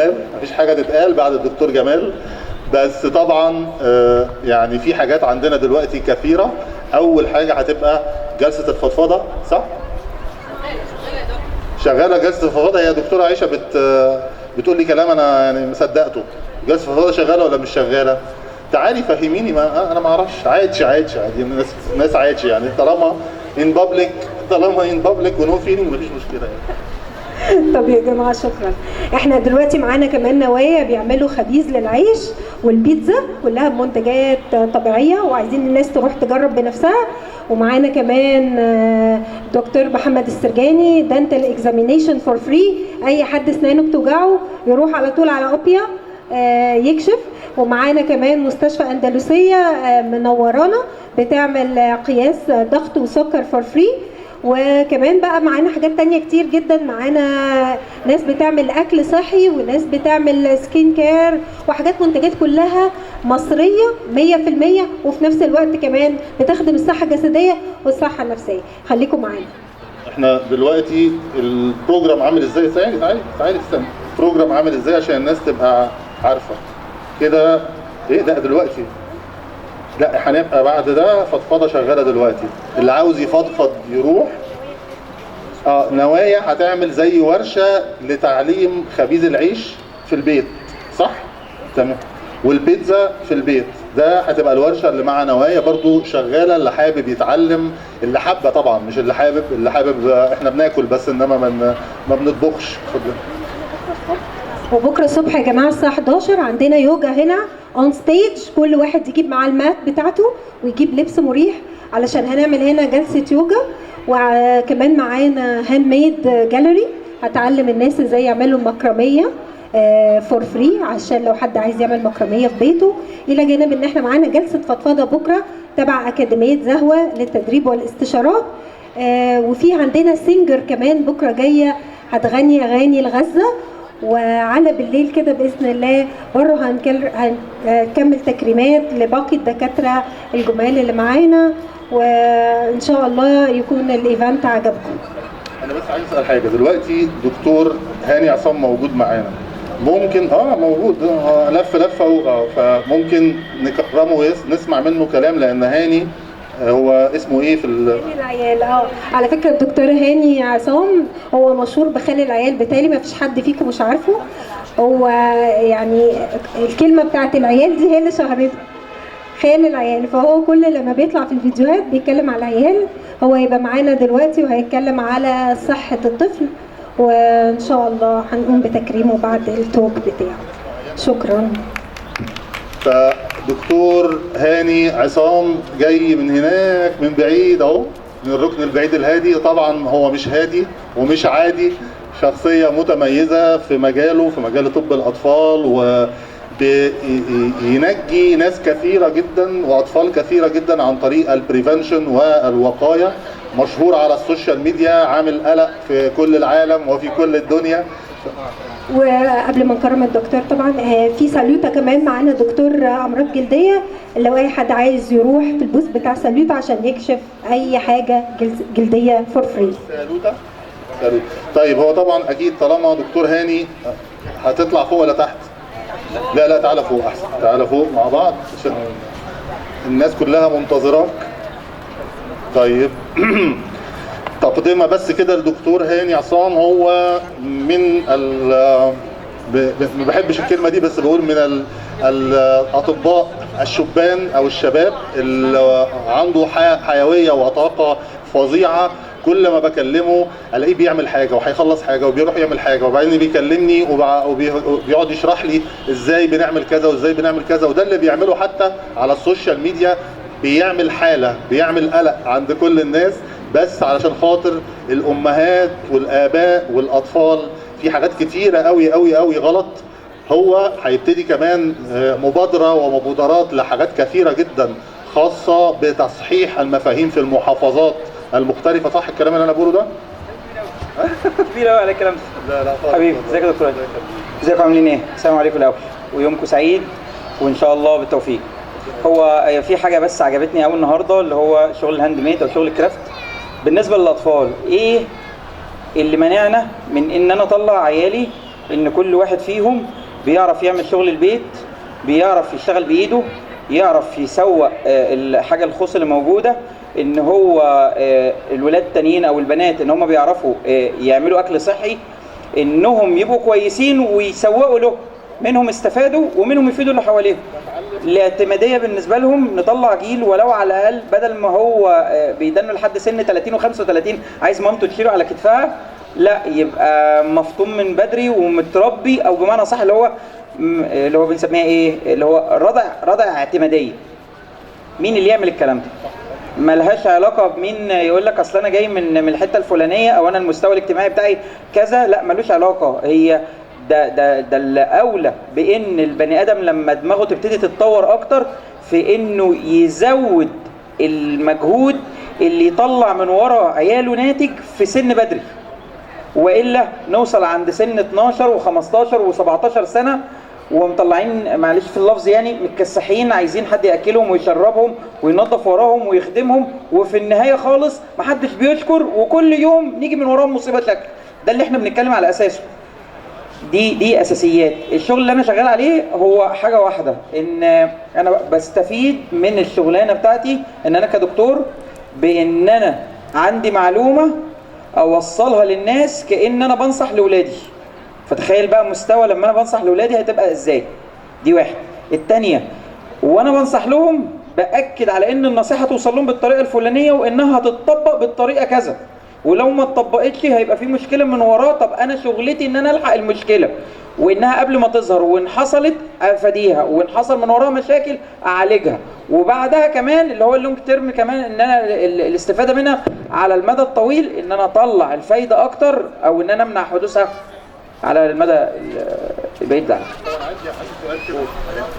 جمال، مفيش حاجة تتقال بعد الدكتور جمال. بس طبعا يعني في حاجات عندنا دلوقتي كثيرة. اول حاجة هتبقى جلسه الفضفضة، صح؟ شغالة جلسه الفضفضة. هي دكتورة عائشة بتقول لي كلام انا يعني مصدقته. جلسه الفضفضة شغالة ولا مش شغالة؟ تعالي فهميني، ما انا ما اعرفش. عادي عادي عادي، الناس عادي يعني، طالما in public، طالما in public و no feeling مفيش مشكلة يعني. طب يا جماعة شكرا. احنا دلوقتي معانا كمان نوايا بيعملوا خبيز للعيش والبيتزا كلها بمنتجات طبيعية، وعايزين الناس تروح تجرب بنفسها. ومعانا كمان دكتور محمد السرجاني dental examination for free، اي حد اسنانه بتوجعه يروح على طول على اوبيا يكشف. ومعانا كمان مستشفى اندلسيه منورانا بتعمل قياس ضغط وسكر for free. وكمان بقى معانا حاجات تانية كتير جدا، معانا ناس بتعمل اكل صحي وناس بتعمل skin care وحاجات، منتجات كلها مصرية 100%، وفي نفس الوقت كمان بتخدم الصحة الجسدية والصحة النفسية. خليكم معانا. احنا دلوقتي ال program عامل ازاي؟ تعالي تعالي تعالي استنى. ال program عامل ازاي عشان الناس تبقى عارفة كده؟ ايه ده دلوقتي؟ لا هنبقى بعد ده فضفضة شغالة دلوقتي، اللي عاوز يفضفض يروح. نوايا هتعمل زي ورشه لتعليم خبيز العيش في البيت، صح؟ تمام. والبيتزا في البيت، ده هتبقى الورشة اللي مع نوايا برضو شغالة، اللي حابب يتعلم، اللي حابة طبعا، مش اللي حابب، اللي حابب احنا بناكل بس انما ما بنطبخش. اتفضل. وبكره الصبح يا جماعة الساعة 11 عندنا يوجا هنا on stage، كل واحد يجيب معاه ال mat بتاعته ويجيب لبس مريح علشان هنعمل هنا جلسه يوجا. وكمان معانا handmade gallery هتعلم الناس ازاي يعملوا مكرميه for free، عشان لو حد عايز يعمل مكرميه في بيته. الى جانب ان احنا معانا جلسه فضفضة بكره تبع اكاديمية زهوه للتدريب والاستشارات. وفي عندنا singer كمان بكره جاية هتغني اغاني لغزة. وعلى بالليل كده باذن الله برضه هنكمل تكريمات لباقي الدكاترة الجمال اللي معانا، وان شاء الله يكون ال event عجبكم. انا بس عايز اسال حاجة دلوقتي، دكتور هاني عصام موجود معانا، ممكن موجود، لف لفه، فممكن نكرمه ونسمع منه كلام، لان هاني هو اسمه ايه في خال العيال. على فكرة الدكتور هاني عصام هو مشهور بخال العيال، بالتالي ما فيش حد فيكم مش عارفه. هو يعني الكلمة بتاعت العيال دي هي اللي شهرته، خال العيال. فهو كل لما بيطلع في الفيديوهات بيتكلم على العيال. هو يبقى معانا دلوقتي وهيتكلم على صحة الطفل، وان شاء الله هنقوم بتكريمه بعد ال talk بتاعه. شكرا. فدكتور هاني عصام جاي من هناك من بعيد اهو، من الركن البعيد الهادي. طبعا هو مش هادي ومش عادي، شخصية متميزة في مجاله، في مجال طب الأطفال، وبينجي ناس كثيرة جدا وأطفال كثيرة جدا عن طريق ال prevention والوقاية. مشهور على ال social media، عامل قلق في كل العالم وفي كل الدنيا. وقبل ما نكرم الدكتور طبعا في سالوتا كمان معانا دكتور امراض جلدية، لو اي حد عايز يروح في ال booth بتاع سالوتا عشان يكشف اي حاجة جلدية for free. سالوتا. طيب هو طبعا اكيد طالما دكتور هاني هتطلع فوق ولا تحت؟ لا لا تعالى فوق احسن، تعالى فوق مع بعض عشان الناس كلها منتظراك. طيب تقدمه بس كده لدكتور هاني عصام، هو من ما بحبش الكلمة دي بس بقول من الاطباء الشبان او الشباب اللي عنده حيوية وطاقة فظيعة. كل ما بكلمه الاقيه بيعمل حاجة وهيخلص حاجة وبيروح يعمل حاجة، وبعدين بيكلمني وبيقعد يشرح لي ازاي بنعمل كذا وازاي بنعمل كذا. وده اللي بيعمله حتى على ال social media، بيعمل حاله، بيعمل قلق عند كل الناس، بس علشان خاطر الامهات والاباء والاطفال. في حاجات كتيرة قوي قوي قوي غلط. هو هيبتدي كمان مبادرة ومبادرات لحاجات كثيرة جدا خاصة بتصحيح المفاهيم في المحافظات المختلفة. صح الكلام اللي انا بقوله ده؟ كبير قوي على الكلام ده. لا لا حبيبي، ازيك يا دكتور؟ ازيكم عاملين ايه؟ السلام عليكم الاول، ويومكم سعيد وان شاء الله بالتوفيق. هو في حاجة بس عجبتني قوي النهارده، اللي هو شغل ال handmade او شغل ال craft بالنسبة للاطفال. ايه اللي منعنا من ان انا اطلع عيالي ان كل واحد فيهم بيعرف يعمل شغل البيت، بيعرف يشتغل بايده، يعرف يسوق الحاجة الخص اللي موجودة، ان هو الولاد التانيين او البنات ان هم بيعرفوا يعملوا اكل صحي، انهم يبقوا كويسين ويسوقوا له، منهم استفادوا ومنهم يفيدوا اللي حواليهم. الاعتماديه بالنسبة لهم نطلع جيل ولو على الاقل بدل ما هو بيدنوا لحد سن 30 و35 عايز مامته تشيله على كتفها، لا يبقى مفطوم من بدري ومتربي، او بمعنى صح اللي هو بنسميها ايه، اللي هو رضع اعتماديه. مين اللي يعمل الكلام ده؟ ملهاش علاقة بمين يقول لك اصل انا جاي من الحتة الفلانية او انا المستوى الاجتماعي بتاعي كذا، لا ملوش علاقة. هي ده اللي اولى بان البني ادم لما دماغه تبتدي تتطور اكتر في انه يزود المجهود اللي يطلع من ورا عياله ناتج في سن بدري، والا نوصل عند سن 12 و15 و17 سنة ومطلعين معلش في اللفظ يعني متكسحين، عايزين حد ياكلهم ويشربهم وينظف وراهم ويخدمهم، وفي النهاية خالص محدش بيشكر، وكل يوم نيجي من وراهم مصيبة شكل. ده اللي احنا بنتكلم على اساسه. دي اساسيات الشغل اللي انا شغال عليه. هو حاجة واحدة، ان انا بستفيد من الشغلانة بتاعتي ان انا كدكتور بان انا عندي معلومة اوصلها للناس كأن انا بنصح لاولادي. فتخيل بقى مستوى لما انا بنصح لاولادي هتبقى ازاي. دي واحد. التانية، وانا بنصح لهم باكد على ان النصيحة توصل لهم بالطريقة الفلانية وانها هتطبق بالطريقة كذا، ولو ما اتطبقتش هيبقى في مشكلة من وراه. طب انا شغلتي ان انا الحق المشكلة وانها قبل ما تظهر، وان حصلت افاديها، وان حصل من وراها مشاكل اعالجها، وبعدها كمان اللي هو ال long term كمان ان انا الاستفادة منها على المدى الطويل، ان انا اطلع الفايدة اكتر او ان انا امنع حدوثها على المدى البعيد. ده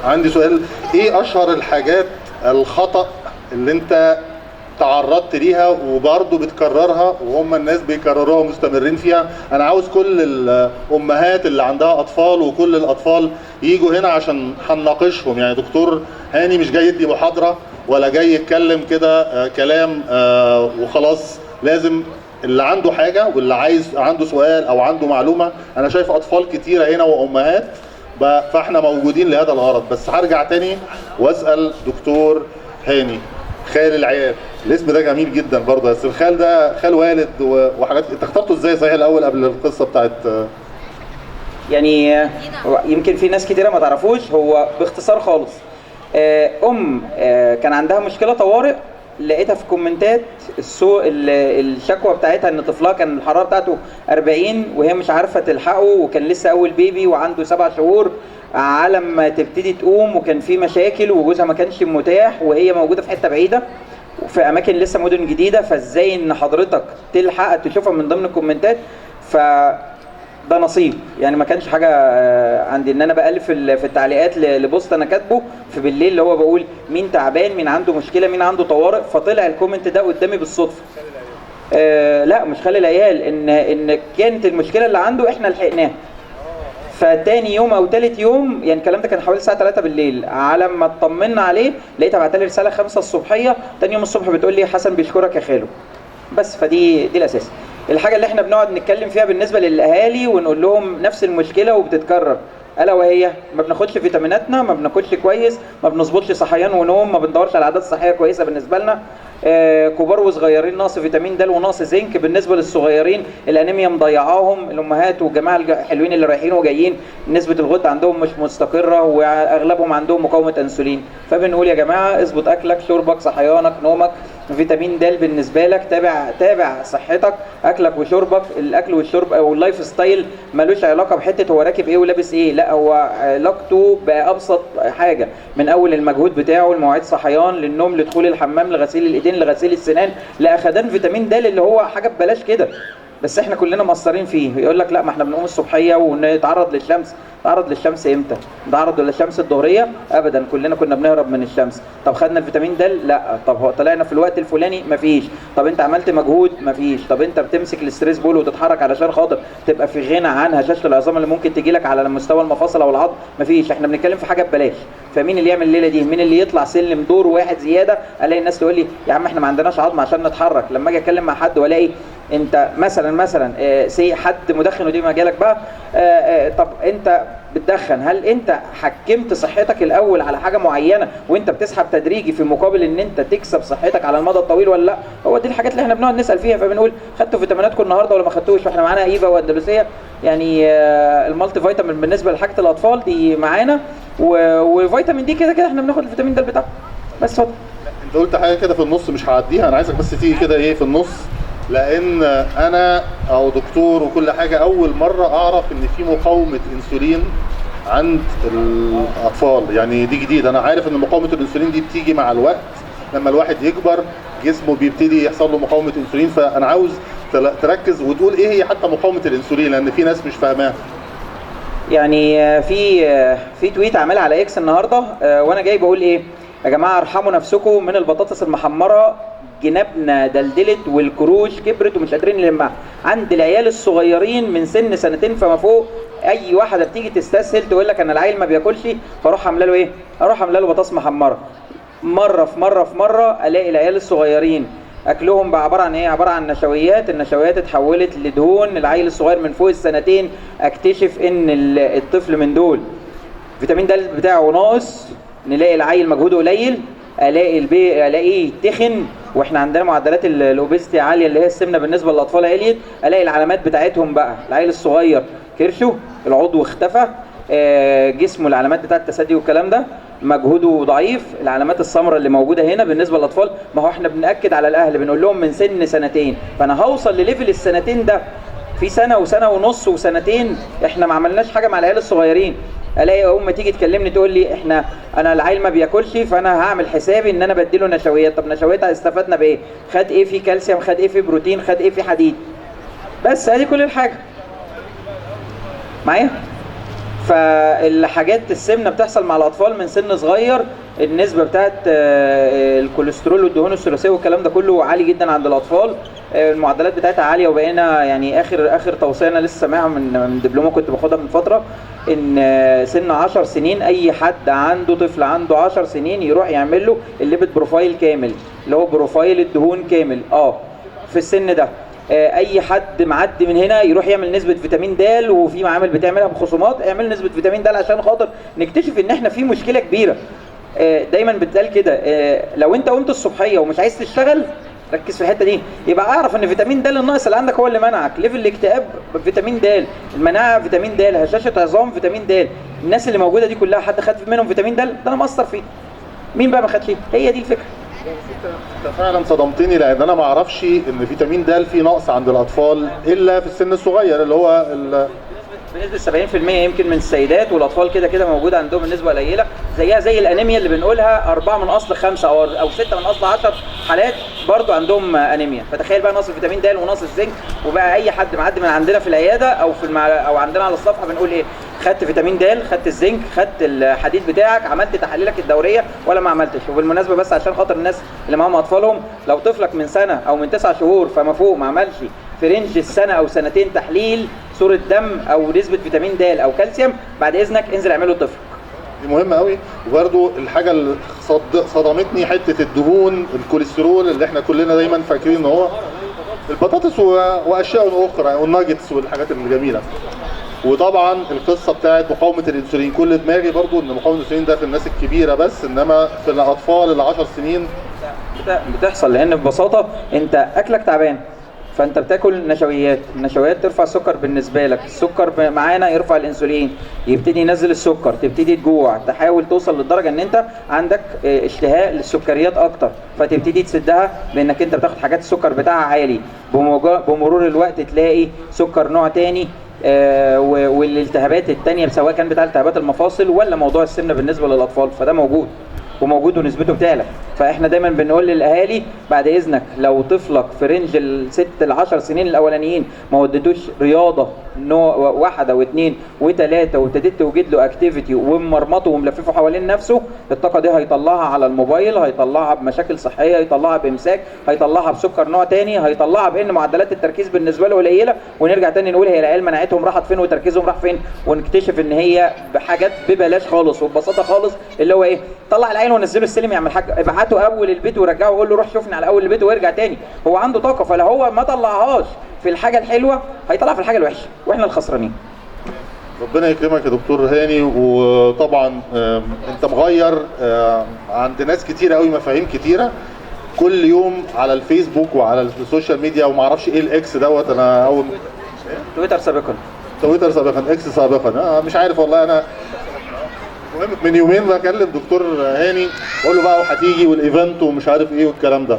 عندي سؤال، ايه اشهر الحاجات الخطأ اللي انت تعرضت ليها وبرضه بتكررها وهم الناس بيكرروها ومستمرين فيها؟ انا عاوز كل الامهات اللي عندها اطفال وكل الاطفال يجوا هنا عشان هنناقشهم. يعني دكتور هاني مش جاي يدي محاضرة ولا جاي يتكلم كده كلام وخلاص، لازم اللي عنده حاجة واللي عايز عنده سؤال او عنده معلومة. انا شايف اطفال كتيرة هنا وامهات، فاحنا موجودين لهذا الغرض. بس هرجع تاني واسال دكتور هاني، خال العيال، الاسم ده جميل جدا برضه، بس الخال ده خال والد وحاجات، انت اخترته ازاي صحيح الاول قبل القصة بتاعت؟ يعني يمكن في ناس كتيرة ما تعرفوش. هو باختصار خالص، ام كان عندها مشكلة طوارئ، لقيتها في كومنتات الشكوى بتاعتها ان طفلها كان الحرارة بتاعته 40 وهي مش عارفه تلحقه، وكان لسه اول بيبي وعنده 7 شهور على ما تبتدي تقوم، وكان في مشاكل وجوزها ما كانش متاح، وهي موجودة في حتة بعيدة وفي اماكن لسه مدن جديدة، فازاي ان حضرتك تلحق تشوفها من ضمن الكومنتات؟ ف ده نصيب يعني، ما كانش حاجة عندي ان انا بالف في التعليقات ل post انا كاتبه في بالليل اللي هو بقول مين تعبان، مين عنده مشكلة، مين عنده طوارئ، فطلع ال comment ده قدامي بالصدفة. لا مش خلي العيال، ان كانت المشكلة اللي عنده احنا لحقناها. فتاني يوم او تالت يوم، يعني الكلام ده كان حوالي الساعة 3 بالليل، على ما اطمنا عليه لقيتها بعت لي رسالة 5 الصبحية تاني يوم الصبح بتقول لي حسن بيشكرك يا خالو. بس فدي الاساس. الحاجة اللي احنا بنقعد نتكلم فيها بالنسبة للاهالي ونقول لهم نفس المشكلة وبتتكرر، الا وهي ما بناخدش فيتاميناتنا، ما بناكلش كويس، ما بنظبطش صحيان ونوم، ما بندورش على عادات صحية كويسة بالنسبة لنا، كبار وصغيرين نقص فيتامين د ونقص زنك. بالنسبة للصغيرين الانيميا مضيعاهم، الامهات والجماعة الحلوين اللي رايحين وجايين نسبه الغدة عندهم مش مستقره واغلبهم عندهم مقاومة انسولين. فبنقول يا جماعة اظبط اكلك، شربك، صحيانك، نومك، فيتامين د بالنسبة لك، تابع صحتك، اكلك وشربك. الاكل والشرب او ال lifestyle ملوش علاقة بحته هو راكب ايه ولابس ايه، لا هو علاقته بابسط حاجة، من اول المجهود بتاعه، المواعيد صحيان، للنوم، لدخول الحمام، لغسيل الايدين، لغسيل السنان، لاخدان فيتامين د اللي هو حاجة ببلاش كده، بس احنا كلنا مقصرين فيه. يقول لك لا ما احنا بنقوم الصبحية ونتعرض للشمس. نتعرض للشمس امتى؟ نتعرض للشمس الظهريه؟ ابدا، كلنا كنا بنهرب من الشمس. طب خدنا الفيتامين د؟ لا. طب هو طلعنا في الوقت الفلاني؟ مفيش. طب انت عملت مجهود؟ مفيش. طب انت بتمسك ال stress ball وتتحرك علشان خاطر تبقى في غنى عن هشاشة العظام اللي ممكن تجي لك على مستوى المفاصل او العظم؟ مفيش. احنا بنتكلم في حاجة ببلاش. فمين اللي يعمل الليلة دي؟ مين اللي يطلع سلم دور واحد زيادة؟ الاقي الناس تقول لي يا عم احنا ما عندناش عظم عشان نتحرك. لما اجي اتكلم مع حد والاقي انت مثلا say حد مدخن، ودي مجالك بقى، طب انت بتدخن، هل انت حكمت صحتك الاول على حاجة معينة وانت بتسحب تدريجي في مقابل ان انت تكسب صحتك على المدى الطويل ولا لا؟ هو دي الحاجات اللي احنا بنقعد نسال فيها. فبنقول خدتوا فيتاميناتكم النهارده ولا ما خدتوش؟ واحنا معانا ايفا واندلسيه، يعني ال multivitamin بالنسبة لحاجة الاطفال دي معانا، وفيتامين دي كده كده احنا بناخد الفيتامين د بتاعه. بس اتفضل. انت قلت حاجة كده في النص مش هعديها، انا عايزك بس تيجي كده ايه في النص، لان انا او دكتور وكل حاجة اول مرة اعرف ان في مقاومة انسولين عند الاطفال، يعني دي جديدة. انا عارف ان مقاومة الانسولين دي بتيجي مع الوقت، لما الواحد يكبر جسمه بيبتدي يحصل له مقاومة انسولين، فانا عاوز تركز وتقول ايه هي حتى مقاومة الانسولين، لان في ناس مش فاهماها. يعني في tweet عاملها على اكس النهارده، وانا جاي بقول ايه يا جماعة، ارحموا نفسكم من البطاطس المحمره، جنابنا دلدلت والكروش كبرت ومش قادرين نلمها. عند العيال الصغيرين من سن سنتين فما فوق، اي واحدة بتيجي تستسهل تقول لك انا العيل ما بياكلش، فاروح عامله له ايه؟ اروح عامله له بطاطس محمرة. مرة في مرة في مرة الاقي العيال الصغيرين اكلهم بقى عبارة عن ايه؟ عبارة عن نشويات، النشويات اتحولت لدهون. العيل الصغير من فوق السنتين اكتشف ان الطفل من دول فيتامين د بتاعه ناقص، نلاقي العيل مجهوده قليل، الاقي الاقيه تخن، واحنا عندنا معدلات ال obesity عالية اللي هي السمنة بالنسبة للاطفال عليت. الاقي العلامات بتاعتهم بقى، العيل الصغير كرشه، العضو اختفى، جسمه العلامات بتاعه التثدي والكلام ده، مجهوده ضعيف، العلامات السمراء اللي موجودة هنا بالنسبة للاطفال. ما هو احنا بناكد على الاهل بنقول لهم من سن سنتين، فانا هوصل لل level السنتين ده في سنة وسنة ونص وسنتين، احنا ما عملناش حاجة مع العيال الصغيرين. الاقي ام تيجي تكلمني تقول لي احنا انا العيل ما بياكلش، فانا هعمل حسابي ان انا بديله نشويات. طب نشويات استفدنا بايه؟ خد ايه في كالسيوم، خد ايه في بروتين، خد ايه في حديد؟ بس ادي كل الحاجة معايا. فالحاجات السمنة بتحصل مع الاطفال من سن صغير، النسبة بتاعت الكوليسترول والدهون الثلاثية والكلام ده كله عالي جدا عند الاطفال، المعدلات بتاعتها عالية. وبقينا يعني اخر توصية انا لسه سامعها من دبلومه كنت باخدها من فترة، ان سن 10 سنين اي حد عنده طفل عنده 10 سنين يروح يعمل له ال lipid profile كامل، اللي هو profile الدهون كامل في السن ده. اي حد معدي من هنا يروح يعمل نسبه فيتامين د، وفي معامل بتعملها بخصومات، اعمل نسبه فيتامين د عشان خاطر نكتشف ان احنا في مشكلة كبيرة. دايما بتقال كده، لو انت قمت الصبحية ومش عايز تشتغل، ركز في الحتة دي، يبقى اعرف ان فيتامين د الناقص اللي عندك هو اللي منعك. level الاكتئاب فيتامين د، المناعة فيتامين د، هشاشة عظام فيتامين د. الناس اللي موجودة دي كلها حد خد منهم فيتامين د؟ ده انا مقصر فيه. مين بقى ما خدش؟ هي دي الفكرة. انت فعلا صدمتني، لان انا ما اعرفش ان فيتامين د فيه نقص عند الاطفال الا في السن الصغير اللي هو بنسبة 70% يمكن من السيدات، والاطفال كده كده موجودة عندهم النسبة قليله، زيها زي الانيميا اللي بنقولها 4 من اصل 5 او 6 من اصل 10 حالات برضو عندهم انيميا. فتخيل بقى نقص فيتامين د ونقص الزنك، وبقى اي حد معدي من عندنا في العيادة او في او عندنا على الصفحة بنقول ايه؟ خدت فيتامين د، خدت الزنك، خدت الحديد بتاعك، عملت تحاليلك الدورية ولا ما عملتش؟ وبالمناسبة بس عشان خاطر الناس اللي معاهم اطفالهم، لو طفلك من سنة او من 9 شهور فما فوق ما عملش في range السنة او سنتين تحليل صوره دم او نسبه فيتامين د او كالسيوم، بعد اذنك انزل اعمله لطفلك. دي مهمة قوي. وبرده الحاجة اللي صدمتني حتة الدهون، الكوليسترول اللي احنا كلنا دايما فاكرين ان هو البطاطس واشياء اخرى والناجتس والحاجات الجميلة. وطبعا القصة بتاعت مقاومة الانسولين، كل دماغي برضو ان مقاومة الانسولين ده في الناس الكبيرة بس، انما في الاطفال ال 10 سنين بتحصل. لان ببساطة انت اكلك تعبان، فانت بتاكل نشويات، النشويات ترفع السكر بالنسبة لك، السكر معانا يرفع الانسولين، يبتدي ينزل السكر، تبتدي تجوع، تحاول توصل للدرجة ان انت عندك اشتهاء للسكريات اكتر، فتبتدي تسدها بانك انت بتاخد حاجات السكر بتاعها عالي. بمرور الوقت تلاقي سكر نوع تاني، والالتهابات التانية سواء كان بتاع التهابات المفاصل ولا موضوع السمنة بالنسبة للاطفال، فده موجود وموجود ونسبته بتعلى. فاحنا دايما بنقول للاهالي بعد اذنك لو طفلك في range ال6 ل10 سنين الاولانيين ما وديتوش رياضة نوع واحدة واثنين وثلاثة، وابتديت توجد له activity ومرمطه وملففه حوالين نفسه، الطاقة دي هيطلعها على الموبايل، هيطلعها بمشاكل صحية، هيطلعها بامساك، هيطلعها بسكر نوع تاني، هيطلعها بان معدلات التركيز بالنسبة له قليله. ونرجع تاني نقول هي العيال مناعتهم راحت فين وتركيزهم راح فين، ونكتشف ان هي بحاجات ببلاش خالص وببساطة خالص، اللي هو ايه؟ طلع العيل عيان وانزله السلم يا عم الحاج، ابعته اول البيت ورجعه وقول له روح شوفني على اول البيت وارجع تاني. هو عنده طاقة، فلو هو ما طلعهاش في الحاجة الحلوة هيطلعها في الحاجة الوحشة، واحنا الخسرانين. ربنا يكرمك يا دكتور هاني. وطبعا انت مغير عند ناس كتيرة قوي مفاهيم كتيرة كل يوم على الفيسبوك وعلى ال social media وما اعرفش ايه ال X دوت. انا اول تويتر سابقا، تويتر سابقا، X سابقا، مش عارف والله. انا المهم من يومين بكلم دكتور هاني بقول له بقى وهتيجي وال event ومش عارف ايه والكلام ده،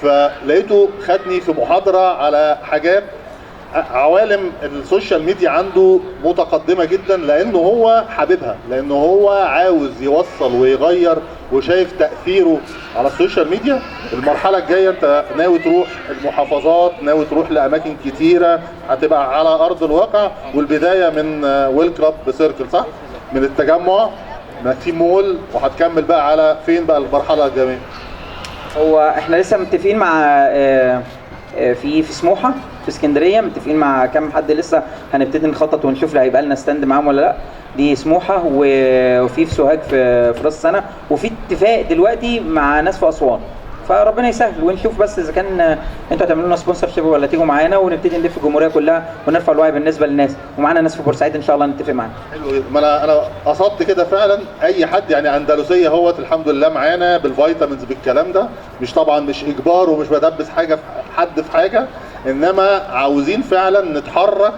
فلقيته خدني في محاضرة على حاجات عوالم ال social media عنده متقدمة جدا، لانه هو حاببها، لانه هو عاوز يوصل ويغير وشايف تاثيره على ال social media. المرحلة الجاية انت ناوي تروح المحافظات، ناوي تروح لاماكن كتيرة، هتبقى على ارض الواقع، والبداية من Well Club Circle صح؟ من التجمع ماكسيم مول، وهتكمل بقى على فين بقى المرحلة الجاية؟ هو احنا لسه متفقين مع في سموحه في اسكندرية، متفقين مع كام حد لسه هنبتدي نخطط ونشوف هيبقى لنا stand معاهم ولا لا. دي سموحه، وفي سوهاج في راس السنة، وفي اتفاق دلوقتي مع ناس في اسوان. فربنا يسهل ونشوف بس اذا كان انتوا هتعملوا لنا sponsorship ولا تيجوا معانا، ونبتدي نلف الجمهورية كلها ونرفع الوعي بالنسبة للناس. ومعانا ناس في بورسعيد ان شاء الله نتفق معانا. حلو، ما انا قصدت كده فعلا اي حد يعني اندلسيه اهوت الحمد لله معانا بال vitamins بالكلام ده، مش طبعا مش اجبار ومش بدبس حاجة في حد في حاجة، انما عاوزين فعلا نتحرك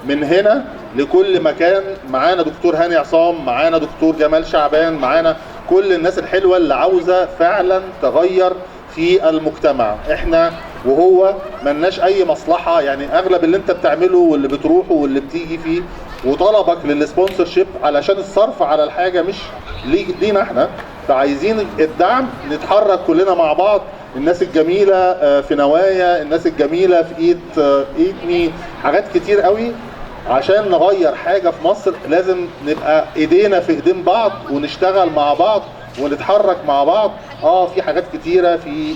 من هنا لكل مكان. معانا دكتور هاني عصام، معانا دكتور جمال شعبان، معانا كل الناس الحلوة اللي عاوزه فعلا تغير في المجتمع. احنا وهو ملناش اي مصلحة، يعني اغلب اللي انت بتعمله واللي بتروحه واللي بتيجي فيه وطلبك لل sponsorship علشان الصرف على الحاجة مش لينا احنا، فعايزين الدعم، نتحرك كلنا مع بعض. الناس الجميلة في نوايا، الناس الجميلة في Eat Me، حاجات كتير قوي عشان نغير حاجة في مصر. لازم نبقى ايدينا في ايدين بعض ونشتغل مع بعض ونتحرك مع بعض. في حاجات كتيرة، في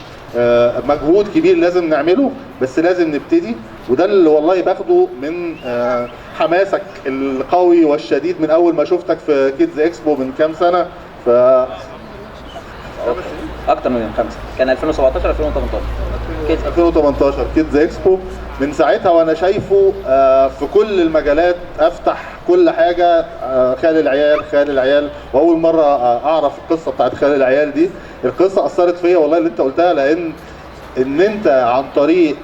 مجهود كبير لازم نعمله، بس لازم نبتدي. وده اللي والله باخده من حماسك القوي والشديد من اول ما شفتك في Kids Expo من كام سنة. ف اكتر من 5، كان 2017 2018 2018 Kids Expo. من ساعتها وانا شايفه في كل المجالات، افتح كل حاجة، خال العيال خال العيال. واول مرة اعرف القصة بتاعت خال العيال دي، القصة اثرت فيا والله اللي انت قلتها، لان ان انت عن طريق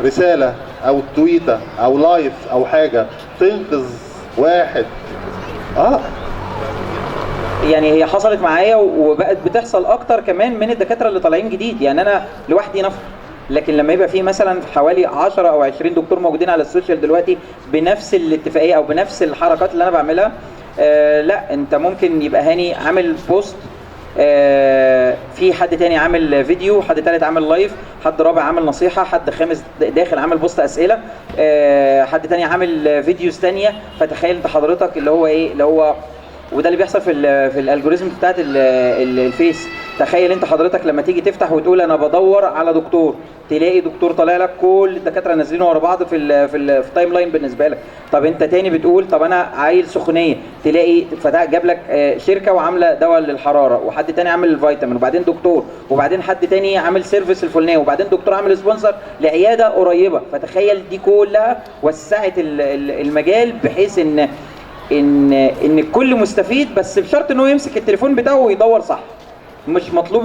رسالة او تويته او live او حاجة تنقذ واحد. يعني هي حصلت معايا وبقت بتحصل اكتر كمان من الدكاترة اللي طالعين جديد. يعني انا لوحدي نفر، لكن لما يبقى في مثلا حوالي 10 او 20 دكتور موجودين على ال social دلوقتي بنفس الاتفاقية او بنفس الحركات اللي انا بعملها، لا انت ممكن يبقى هاني عامل post، في حد تاني عامل فيديو، حد تالت عامل live، حد رابع عامل نصيحة، حد خامس داخل عامل post اسئلة، حد تاني عامل videos تانية. فتخيل انت حضرتك اللي هو ايه، اللي هو وده اللي بيحصل في ال algorithm بتاعت الفيس. تخيل انت حضرتك لما تيجي تفتح وتقول انا بدور على دكتور، تلاقي دكتور طالع لك كل الدكاترة نازلين ورا بعض في ال في ال في ال timeline بالنسبة لك. طب انت تاني بتقول طب انا عايز سخونيه، تلاقي فتاة جاب لك شركة وعامله دواء للحرارة، وحد تاني عامل الفيتامين، وبعدين دكتور، وبعدين حد تاني عامل service الفلانية، وبعدين دكتور عامل sponsor لعياده قريبه. فتخيل دي كلها وسعت المجال بحيث ان ان الكل مستفيد، بس بشرط ان هو يمسك التليفون بتاعه ويدور صح. مش مطلوب